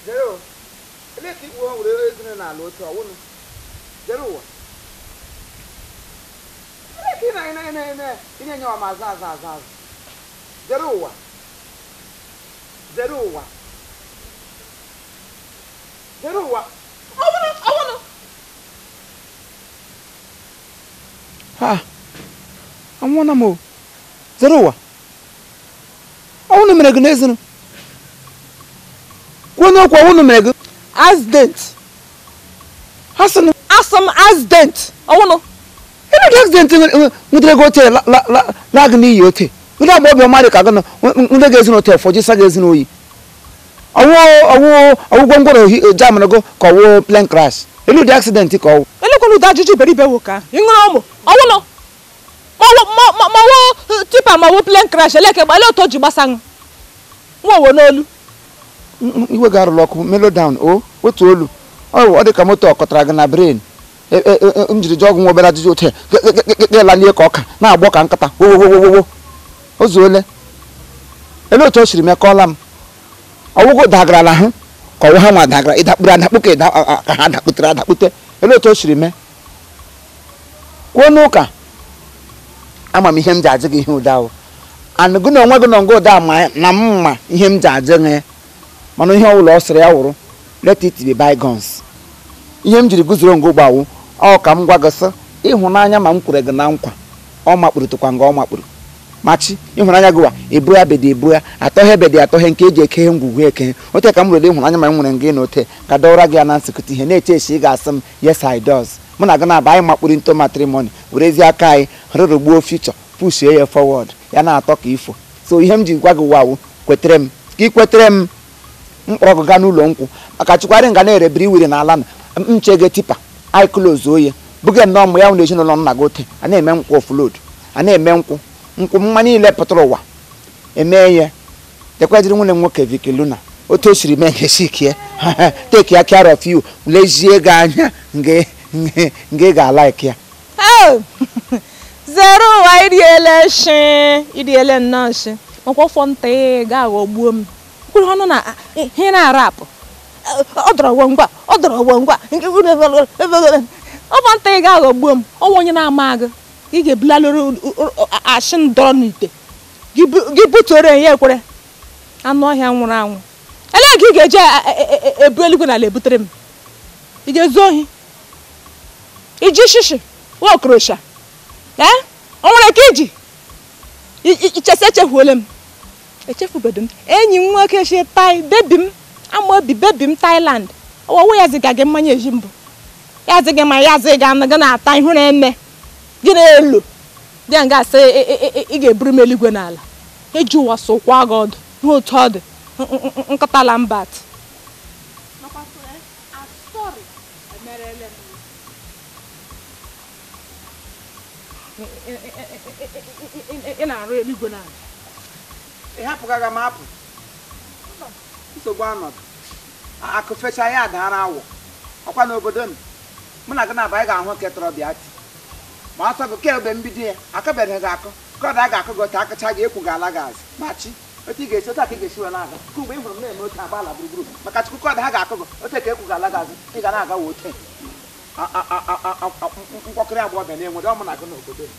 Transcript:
Zero. Ele ki wo wure ezine na ala otu ọwụnụ. Zero ụwa. Ele ki na ina ina ina ina enye ọma azụ azụ azụ azụ. Zero ụwa. Zero ụwa. Zero ụwa. Ọwụnụ ọwụnụ. Ha. Anwụna m o. Zero ụwa. Ọwụnụ mere gị n'ezinu. Kwuo n'okwu ọwụnụ mere gị. Accident. Hassan. Asam accident. Ọwụnụ. Ịnụ dị accident nwutere gị ote la gị n'iyi ote. Ndị agba obi ọma dị ka gị nọ ndị ga-ezi n'ote fọji sa ga-ezi n'oyi. Ọwụ ọwụ ọwụ gwongworo jam gị ka ọwụ plane crash. Elu dị accident ka ọwụ. Elekwana ụdị ajụjụ iberibe nwoke ahụ. Ị ṅụrụ ọmụ. Ọwụnụ. Ma wụ tipa ma wụ plane crash eleke ele otu o ji gbasa ṅụ. Nwa owo n'olu. Iwe ga-arụlụ ọkụ mellow down o otu olu ọ dị ka moto ọkọtara gị na brain m jiri jụọ ọgwụ nwa obere ajụjụ otu gelalie ka ọka na-agbọ ka nkata wowowowowo o zuole ele otu o siri mekọọla m ọgwụgwụ dagarala hụ ka ọwụ ha nwa dagara ịdakpuru adakpu ka ha dakputere adakpute ele otu o siri mee kwuo n'ụka ama m ihe m ji ajụ gị ihe ụda ahụ anụ gị na onwe gị nọ nga ụda ma na mma ihe m ji ajụ gị mana ihe ọbụla ọ sịrị ya wụrụ let it be bygones ihe m jiri guzoro nga ụgbọawụ ọ ka m gwa gị sị ịhụnanya ma m kwere gị na nkwa ọ makpuru tụkwa nga ọ makpuru machi ịhụnanya gị wa ebu ya bedi ebu ya atọghị bedi atọghị nke eji ekeghe ngwugwu ekeghe ote ka m rere ịhụnanya ma m nwere nga na ote ka dọwara gị ya na nsịkụta ihe na-eche eche ị ga-asị m yes I does mụ na gị na-aba anyị makpuru into matrimony werezie aka anyị rụrụgbuo future pushie ya forward ya na-atọ ka ifo so ihe m ji gwa gị wawu kwetere m ka ị kwetere m mkpọrọ gị gaa n'ụlọ nkwụ maka chukwarị nga na-erebiri iwere n'ala na nche gị tipa anyị close oye buga nnọọ mgbe ya nwere ezinụlọ nna gị ote a na-eme nkwụ offload a na-eme nkwụ nkwụ mma niile pụtara ụwa emee ya dekwajiri nwunye m nwoke Vicky Luna otu o siri mee nke sikie take ya care of you lezie gị anya nga ị ga-alaiki ya. Zero ụwa iriele shi iriele nnọọ shi makwa ọfọ nta ga-aghọgbuo m kwuru ọnụ na ihe na-arapụ ọ dọrọ ngwa ọ dọrọ ngwa ọfọ nta ị ga-aghọgbuo m ọnwa onye na-ama gị ị ga-ebulalụrụ ashị ndọrọ n'ite gị butuoro ya ekwere anụ ọhịa nwụrụ anwụ elee ka ị ga-eji ebu eluigwe n'ala ebutere m ị ga-ezu ohi iji shishi nwa okorosha ee o nwere ka iji ichesa echefuola m echefubedo m enyi m nwoke shi tai bebi m amaobi bebi m Thailand ọwọwụ ya ziga gị mmanya eji mbụ ya ziga ma ya ziga anụ gị na-ata ihu na-eme gị na-elu dị nga asị ị ga-eburu m eluigwe n'ala eji ụwa sụkwa gị ọdụ hụ otu ọ dị nkọta lambat ị na-arụ eluigwe n'ala ị hapụgaghị m apụ nsogbu anọdụ akụ fecha ya dara awọ ọkwa n'obodo m mụ na gị na-aba anyị ga-ahụ nke tọrọ bịa ti ma ọsọ gị kemgbe mbido ya akụbeghị gị akụ ka ọ da a ga-akụ gị otu akụcha gị ekwu ga-ala gị azụ machi otu ị ga-esi otu aka ị ga-esi wee na-aga ka mgbe ị hụrụ m na-eme otu agba ala gburugburu maka chukwu ka ọ da ha ga-akụ gị otu ka ekwu ga-ala gị azụ ị ga na-aga wee ote nkwakọrị agbọghọbịa na-enwere ọ mụ na gị n'obodo m.